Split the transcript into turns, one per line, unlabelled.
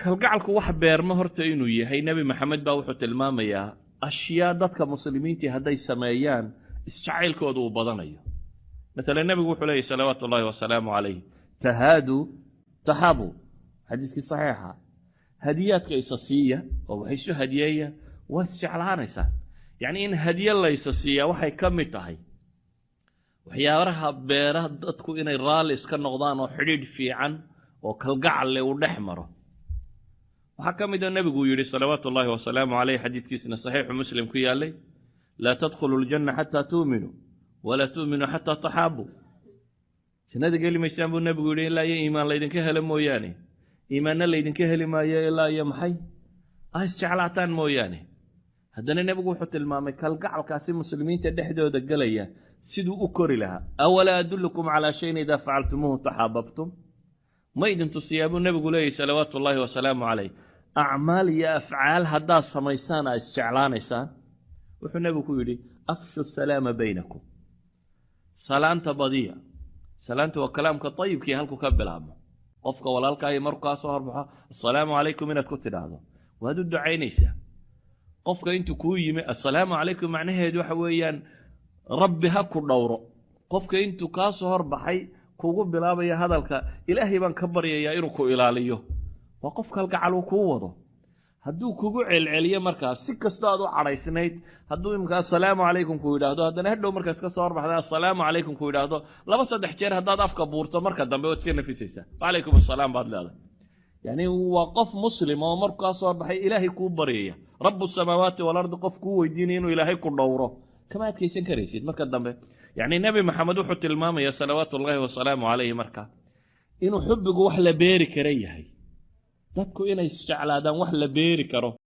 Kalgacalku wax beerma horta inuu yahay, Nebi Maxamed baa wuxuu tilmaamayaa ashyaa dadka muslimiintii hadday sameeyaan isjacaylkooda uu badanayo. Masalan, nebigu wuxuu leeyay, salawaatu ullahi wasalaamu calayh, "تهادوا تحابوا". Xadiiskii saxiixa, hadiyaadka isa siiya oo wax isu hadiyeeya, waa isjeclaanaysaan. Yacni in hadiye laysa siiyaa waxay ka mid tahay waxyaabaha beera dadku inay raalli iska noqdaan oo xidhiidh fiican oo kalgacal leh uu dhex maro. Waxaa ka mida nebigu yidhi, salawaatu ullahi wasalaamu caleyh, xadiidkiisna Saxiixu Muslim ku yaallay, "لا تدخلوا الجنة حتى تؤمنوا ولا تؤمنوا حتى تحابوا". Jannada geli maysaan buu nebigu yidhi ilaa iyo iimaan laydinka helo mooyaane. Iimaanna laydinka heli maayo ilaa iyo maxay isjeclaataan mooyaane. Haddana nebigu wuxuu tilmaamay kalgacalkaasi muslimiinta dhexdooda gelaya siduu u kori lahaa. "أولا أدلكم على شيء إذا فعلتموه تحاببتم?" Ma idin tusiyaa, buu nebigu leeyahy, salawaatu ullaahi wasalaamu calayh, acmaal iyo afcaal haddaad samaysaan aa isjeclaanaysaan? Wuxuu nebigu ku yidhi, "أفشوا السلام بينكم". Salaanta badiya. Salaanta waa kalaamka tayibkii halku ka bilaabmo. Qofka walaalkaayo markuu kaa soo horbaxo, "Assalaamu calaykum" inaad ku tidhaahdo, waad u ducaynaysaa. Qofka intuu kuu yimi, "Assalaamu calaykum" macnaheedu waxa weeyaan Rabbi ha ku dhowro. Qofka intuu kaa soo horbaxay kugu bilaabaya hadalka, "Ilaahay baan ka baryayaa inuu ku ilaaliyo", waa qof kalgacal uu kuu wado. Hadduu kugu celceliyo markaas, si kastoo aad u cadhaysnayd, hadduu imika "Assalaamu calaykum" ku yidhaahdo, haddana hadhow markaas ka soo horbaxda "Assalaamu calaykum" ku yidhaahdo, laba saddex jeer haddaad afka buurto, marka dambe waad iska nafisaysaa, "Wacalaykum assalaam" baad leedahay. Yani waa qof muslim oo markuu kaa soo horbaxay Ilaahay kuu baryaya, رب السماوات والأرض qof kuu weydiinaya inuu Ilaahay ku dhowro, kama adkaysan karaysid marka dambe. Yani Nebi Maxamed wuxuu tilmaamaya, salawaatu ullaahi wasalaamu calayhi, marka inuu xubbigu wax la beeri kara yahay, dadku inay isjeclaadaan wax la beeri karo.